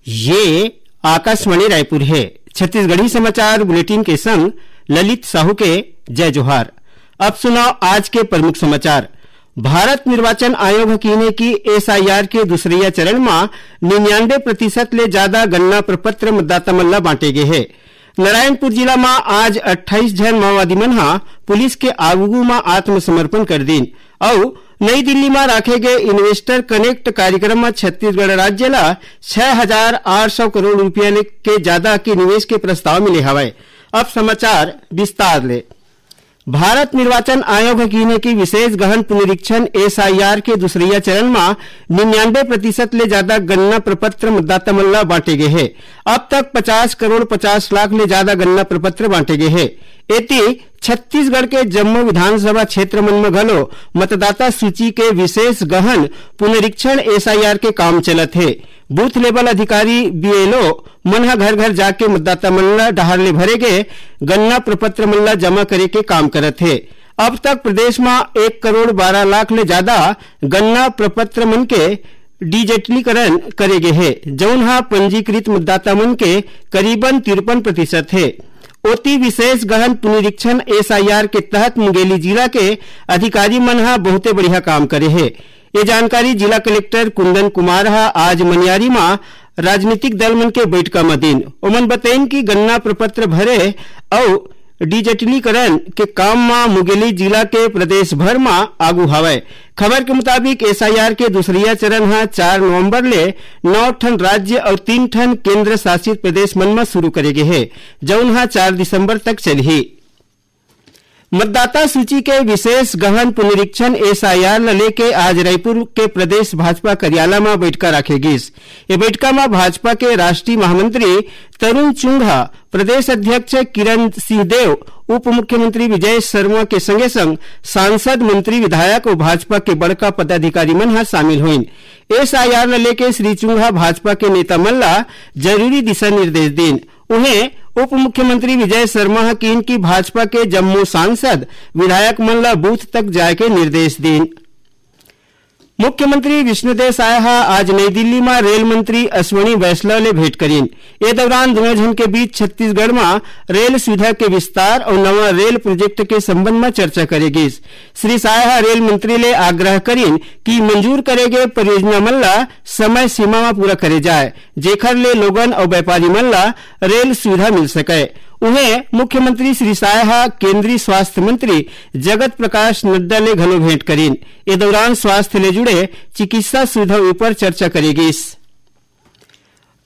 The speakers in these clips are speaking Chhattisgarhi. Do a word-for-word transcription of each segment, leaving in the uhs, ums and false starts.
ये आकाशवाणी रायपुर हे। छत्तीसगढ़ी समाचार बुलेटिन के संग ललित साहू के जय जोहार। अब सुनव आज के प्रमुख समाचार। भारत निर्वाचन आयोग ह किहिन हे कि एसआईआर के दूसरइया चरण म निन्यानबे प्रतिशत ले जादा गणना प्रपत्र मतदाता मन ल बांटे गे हे। नारायणपुर जिला म आज अट्ठाईस झन माओवादी मन ह पुलिस के आगू म आत्मसमर्पण कर दीन अउ नई दिल्ली म राखे गे इन्वेस्टर कनेक्ट कार्यक्रम म छत्तीसगढ़ राज्य ल छह हजार आठ सौ करोड़ रुपया ले के जादा के निवेश के प्रस्ताव मिले हवय। अब समाचार विस्तार ले। भारत निर्वाचन आयोग ह किहिन हे कि विशेष गहन पुनरीक्षण एसआईआर के दूसरइया चरण म निन्यानबे प्रतिशत ले जादा गणना प्रपत्र मतदाता मन ल बांटे गे हे। अब तक पचास करोड़ पचास लाख ले जादा गणना प्रपत्र बांटे गे हे। एती छत्तीसगढ़ के जम्मो विधानसभा क्षेत्र मन म घलो मतदाता सूची के विशेष गहन पुनरीक्षण एसआईआर के काम चलत हे। बूथ लेवल अधिकारी, बीएलओ, मन ह घर-घर जाके मतदाता मन ल डहार ले भरे गे गणना प्रपत्र मन ल जमा करे के काम करत हे। अब तक प्रदेश म एक करोड़ बारह लाख ले जादा गणना प्रपत्र मन के डिजिटलीकरण करे गे हे, जउन ह पंजीकृत मतदाता मन के करीबन तिरपन प्रतिशत हे। ओती विशेष गहन पुनरीक्षण एसआईआर के तहत मुंगेली जिला के अधिकारी मन ह बहुते बढ़िया काम करे हे। ये जानकारी जिला कलेक्टर कुंदन कुमार ह आज मनियारी म राजनीतिक दल मन के बइठका म दीन। ओमन बतइन कि गणना प्रपत्र भरे अउ डिजिटलीकरण के काम म मुंगेली जिला के प्रदेश भर म आगू हवय। खबर के मुताबिक, एसआईआर के दूसरइया चरण ह चार नवंबर ले नौ ठन राज्य अउ तीन ठन केंद्र शासित प्रदेश मन म शुरू करे गे हे, जउन ह चार दिसंबर तक चलही। मतदाता सूची के विशेष गहन पुनरीक्षण एसआईआर ल लेके आज रायपुर के प्रदेश भाजपा कार्यालय म बइठका राखे गिस। ए बइठका म भाजपा के राष्ट्रीय महामंत्री तरुण चुंग ह, प्रदेश अध्यक्ष किरण सिंह देव, उप मुख्यमंत्री विजय शर्मा के संगे संग सांसद, मंत्री, विधायक अउ भाजपा के बड़का पदाधिकारी मन ह शामिल होइन। एसआईआर ल लेके श्री चुंग ह भाजपा के नेता मन ल जरूरी दिशा निर्देश दीन। उहें, उप मुख्यमंत्री विजय शर्मा ह किहिन कि भाजपा के जम्मो सांसद, विधायक मन ल बूथ तक जाय के निर्देश दीन। मुख्यमंत्री विष्णुदेव साय ह आज नई दिल्ली म रेल मंत्री अश्विनी वैष्णव ले भेंट करीन। ए दौरान दूनों झन के बीच छत्तीसगढ़ म रेल सुविधा के विस्तार अउ नवा रेल प्रोजेक्ट के संबंध म चर्चा करे गिस। श्री साय ह रेल मंत्री ले आग्रह करीन कि मंजूर करे गे परियोजना मन ल समय सीमा म पूरा करे जाय, जेखर ले लोगन अउ व्यापारी मन ल रेल सुविधा मिल सकय। उहें, मुख्यमंत्री श्री साय ह केंद्रीय स्वास्थ्य मंत्री जगत प्रकाश नड्डा ले घलो भेंट करीन। ए दौरान स्वास्थ्य ले जुड़े चिकित्सा सुविधा ऊपर चर्चा करे गिस।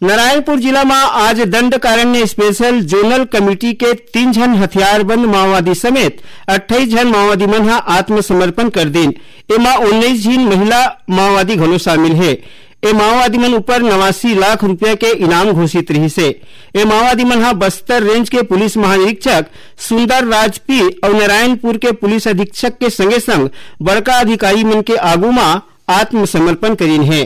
नारायणपुर जिला म आज दंडकारण्य स्पेशल जोनल कमेटी के तीन झन हथियारबंद माओवादी समेत अट्ठाईस झन माओवादी मन ह आत्मसमर्पण कर दीन। एमा उन्नीस झिन महिला माओवादी घलो शामिल हे। ए माओवादी मन ऊपर नवासी लाख रुपया के इनाम घोषित रिहिस हे। ए माओवादी मन ह बस्तर रेंज के पुलिस महानिरीक्षक सुंदर राज पी अउ नारायणपुर के पुलिस अधीक्षक के संगे संग बड़का अधिकारी मन के आगू म आत्मसमर्पण करीन हे।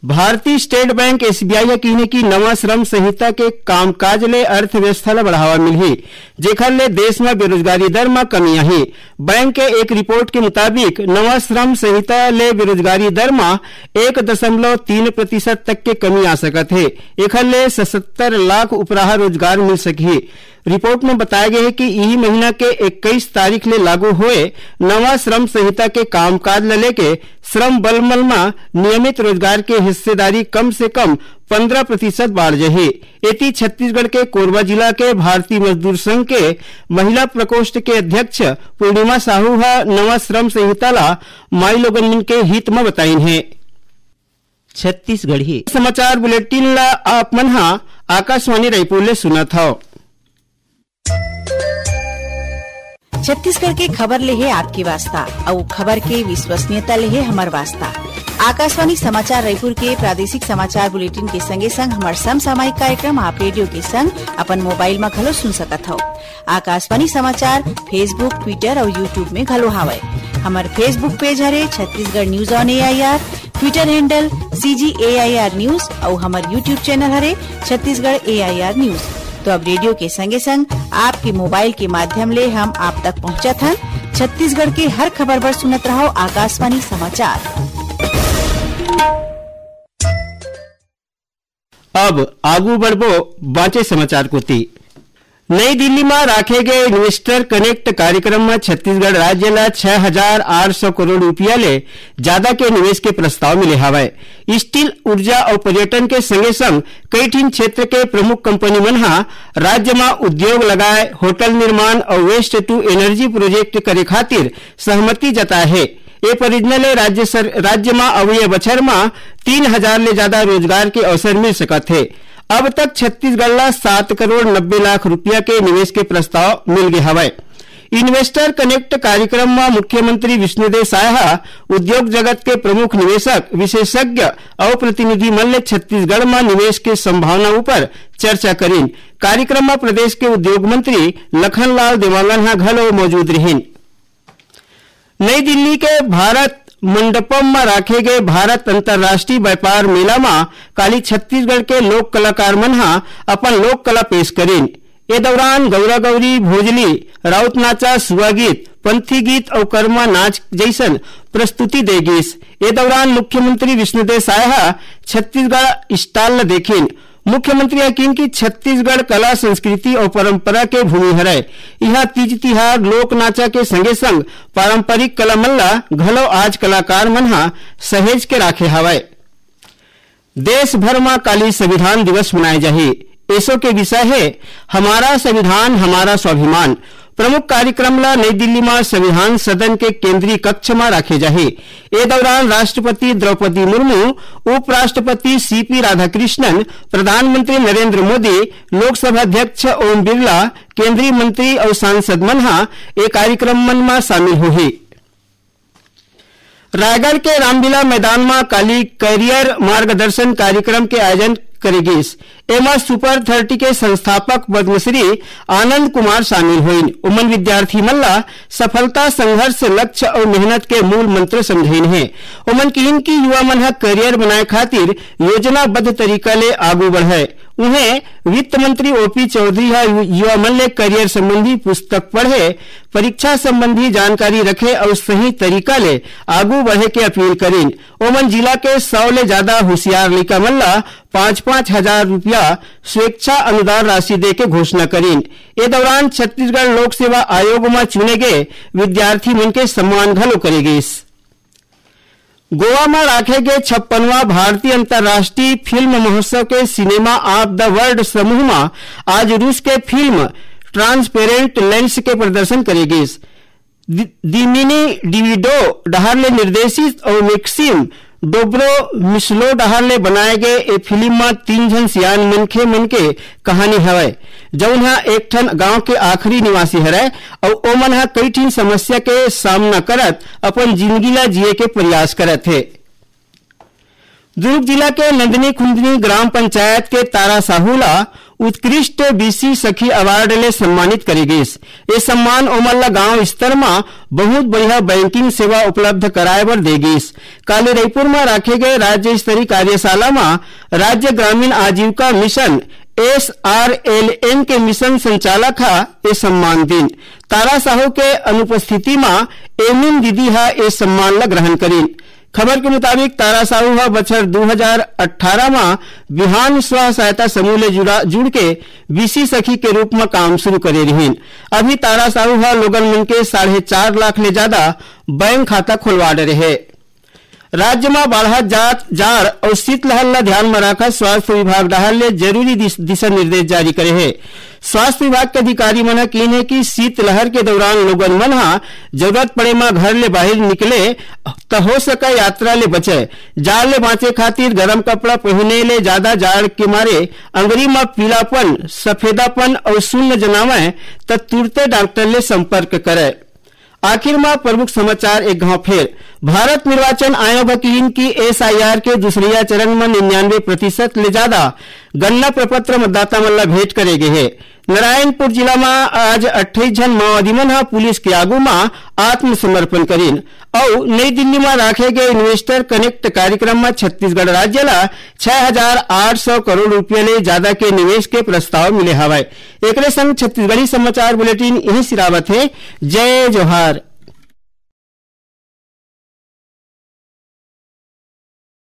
भारतीय स्टेट बैंक, एसबीआई, ह किहिन हे कि नवा श्रम संहिता के कामकाज ले अर्थव्यवस्था ल बढ़ावा मिलही, जेखर ले देश म बेरोजगारी दर म कमी आही। बैंक के एक रिपोर्ट के मुताबिक, नवा श्रम संहिता ले बेरोजगारी दर म एक दशमलव तीन प्रतिशत तक के कमी आ सकत हे। एखर ले सतहत्तर लाख उपराहा रोजगार मिल सकही। रिपोर्ट म बताय गे हे कि इही महीना के इक्कीस तारीख ले लागू होए नवा श्रम संहिता के कामकाज ल लेके श्रम बल मन म नियमित रोजगार के हिस्सेदारी कम से कम पन्द्रह प्रतिशत बाढ़ जही। एती छत्तीसगढ़ के कोरबा जिला के भारतीय मजदूर संघ के महिला प्रकोष्ठ के अध्यक्ष पूर्णिमा साहू ह नवा श्रम संहिता ल माईलोगन मन के हित म बताइन हे। छत्तीसगढ़ी समाचार बुलेटिन ल आप मन ह आकाशवाणी रायपुर ले सुनत हव। छत्तीसगढ़ के खबर ले हे आपके वास्ता, अउ खबर के विश्वसनीयता ले हे हमर वास्ता। आकाशवाणी समाचार रायपुर के प्रादेशिक समाचार बुलेटिन के संगे संग हमर समसामयिक कार्यक्रम आप रेडियो के संग अपन मोबाइल म घलो सुन सकत हव। आकाशवाणी समाचार Facebook, Twitter अउ YouTube में घलो हावय। हमर Facebook पेज हरे Chhattisgarh news on AIR, Twitter handle CG AIR news अउ हमर YouTube चैनल हरे छत्तीसगढ़ एआईआर न्यूज। तो अब रेडियो के संगे संग आपके मोबाइल के माध्यम ले हम आप तक पहुंचत हन। छत्तीसगढ़ के हर खबर बर सुनत रहव आकाशवाणी समाचार। अब आगू बढ़बो बांचे समाचार कोति। नई दिल्ली म राखे गए इन्वेस्टर कनेक्ट कार्यक्रम म छत्तीसगढ़ राज्य ल छह हजार आठ सौ करोड़ रुपया ले ज्यादा के निवेश के प्रस्ताव मिले हावय। स्टील, ऊर्जा अउ पर्यटन के संगे संग कई ठिन क्षेत्र के प्रमुख कंपनी मन ह राज्य म उद्योग लगाए, होटल निर्माण अउ वेस्ट टू एनर्जी प्रोजेक्ट करे खातिर सहमति जताए हे। ए परियोजना ले राज्य सर-, राज्य म अवइया बछर म तीन हजार ले ज्यादा रोजगार के अवसर मिल सकत हे। अब तक छत्तीसगढ़ ल सात करोड़ नब्बे लाख रुपया के निवेश के प्रस्ताव मिल गे हवय। इन्वेस्टर कनेक्ट कार्यक्रम म मुख्यमंत्री विष्णुदेव साय ह उद्योग जगत के प्रमुख निवेशक, विशेषज्ञ अउ प्रतिनिधि मन ले छत्तीसगढ़ म निवेश के संभावना ऊपर चर्चा करिन। कार्यक्रम म प्रदेश के उद्योग मंत्री लखनलाल देवांगन ह घलो मौजूद रिहिन। नई दिल्ली के भारत मंडपम म राखे गए भारत अंतर्राष्ट्रीय व्यापार मेला म काली छत्तीसगढ़ के लोक कलाकार मन ह अपन लोक कला पेश करिन। ए दौरान गौरा गौरी, भोजली, राउत नाचा, सुआ गीत, पंथी गीत अउ कर्मा नाच जैसन प्रस्तुति दे गिस। ए दौरान मुख्यमंत्री विष्णुदेव साय ह छत्तीसगढ़ स्टॉल ल देखिन। मुख्यमंत्री ह किन कि छत्तीसगढ़ कला, संस्कृति अउ परंपरा के भूमि हरय। इहां तीज तिहार, लोक नाचा के संगे संग पारंपरिक कला मन ल घलो आज कलाकार मन ह सहेज के राखे हवय। देश भर म काली संविधान दिवस मनाए जाही। एसो के विषय हे हमारा संविधान, हमारा स्वाभिमान। प्रमुख कार्यक्रम ल नई दिल्ली म संविधान सदन के केंद्रीय कक्ष म राखे जाही। ए दौरान राष्ट्रपति द्रौपदी मुर्मू, उपराष्ट्रपति सीपी राधाकृष्णन, प्रधानमंत्री नरेंद्र मोदी, लोकसभा अध्यक्ष ओम बिरला, केंद्रीय मंत्री अउ सांसद मन ह ए कार्यक्रम मन म शामिल होही। रायगढ़ के रामलीला मैदान म काली करियर मार्गदर्शन कार्यक्रम के आयोजन करे गिस। एमा सुपर थर्टी के संस्थापक पद्मश्री आनंद कुमार शामिल होइन। उमन विद्यार्थी मन ला सफलता, संघर्ष, लक्ष्य अउ मेहनत के मूल मंत्र समझाइन हे। उमन किहिन कि युवा मन ह करियर बनाए खातिर योजनाबद्ध तरीका ले आगू बढ़य। उहें, वित्त मंत्री ओपी चौधरी ह यु-, युवा मन ले करियर संबंधी पुस्तक पढ़े, परीक्षा संबंधी जानकारी रखे अउ सही तरीका ले आगू बढ़े के अपील करिन। ओमन जिला के सौ ले ज्यादा होशियार लइका मन ला पाँच पाँच हजार रुपया स्वेच्छा अनुदान राशि दे के घोषणा करिन। ए दौरान छत्तीसगढ़ लोक सेवा आयोग म चुने गे विद्यार्थी मन के सम्मान घलो करे गिस। गोवा म राखे गे छप्पनवां भारतीय अंतर्राष्ट्रीय फिल्म महोत्सव के सिनेमा ऑफ द वर्ल्ड समूह म आज रूस के फिल्म ट्रांसपेरेंट लेंस के प्रदर्शन करे गिस। दि-, दिमिनी डिविडो डहार ले निर्देशित अउ मैक्सिम डोब्रो मिस्लो डहार ले बनाए गए ए फिल्म म तीन झन सियान मनखे मन के कहानी हवय, जउन ह एक ठन गांव के आखिरी निवासी हरय अउ ओमन ह कई ठिन समस्या के सामना करत अपन जिंदगी ला जिए के प्रयास करत हे। दुर्ग जिला के नंदनी खुंदनी ग्राम पंचायत के तारा साहू ला उत्कृष्ट बीसी सखी अवार्ड ले सम्मानित करे गिस। ए सम्मान ओमन ला गांव स्तर म बहुत बढ़िया बैंकिंग सेवा उपलब्ध कराए बर दे गिस। काली रईपुर म राखे गए राज्य स्तरीय कार्यशाला म राज्य ग्रामीण आजीविका मिशन, एसआरएलएम के मिशन संचालक ह ए सम्मान दिन। तारा साहू के अनुपस्थिति म एमिन दीदी ह ए सम्मान ल ग्रहण करिन। खबर के मुताबिक, तारा साहू ह बछर दू हजार अट्ठारह म बिहान स्व सहायता समूह ले जुड़ा, जुड़ के बीसी सखी के रूप म काम शुरू करे रिहिन। अभी तारा साहू ह लोगन मन के साढ़े चार लाख ले ज्यादा बैंक खाता खोलवा डरे हे। राज्य म बाढ़त जात जाड़ अउ शीतलहर ल ध्यान म रखत स्वास्थ्य विभाग डहार ले जरूरी दिस-, दिशा निर्देश जारी करे हे। स्वास्थ्य विभाग के अधिकारी मन ह किहिन हे कि शीतलहर के दौरान लोगन मन ह जरूरत पड़े म घर ले बाहिर निकले त हो सके यात्रा ले बचे। जाड़ ले बांचे खातिर गरम कपड़ा पहिने ले ज्यादा जाड़ के मारे अंगरी म पीलापन, सफेदापन अउ सुन्न जनावय त तुरते डॉक्टर ले संपर्क करय। आखिर म प्रमुख समाचार एक घाव फेर। भारत निर्वाचन आयोग ह किहिन कि एसआईआर के दूसरइया चरण म निन्यानवे प्रतिशत ले ज्यादा गणना प्रपत्र मतदाता मन ल भेंट करे गे हे। नारायणपुर जिला म आज अट्ठाईस झन माओवादी मन ह पुलिस के आगू म आत्मसमर्पण करिन। अउ नई दिल्ली म राखे गए इन्वेस्टर कनेक्ट कार्यक्रम म छत्तीसगढ़ राज्य ल छह हजार आठ सौ करोड़ रुपया ले ज्यादा के निवेश के प्रस्ताव मिले हवय। एकरे संग छत्तीसगढ़ी समाचार बुलेटिन इही सिरावत हे। जय जोहार।